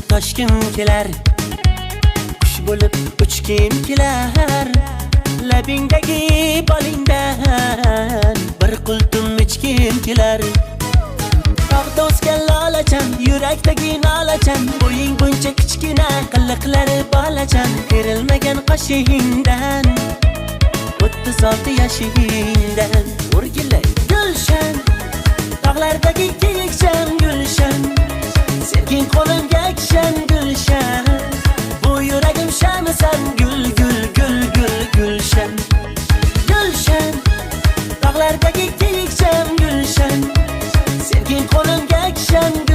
Toshgim kelar, qush bo'lib uchgim kelar. Labingdagi bolingdan bir qultum ichgim kelar. Tog'da o'sgan lolacham, yurakdagi nolacham, bo'ying buncha kichkina, qiliqlari bolacham, terilmagan qoshingdan, 36 yoshingdan. O'rgilay Gulshan, tog'lardagi kiyikcham Gulshan, sevging qo'limga kishan Gulshan, bu yuragim shamisan, gul gul gul gul Gulshan. Gulshan, tog'lardagi kiyikcham Gulshan, sevging qo'limga kishan.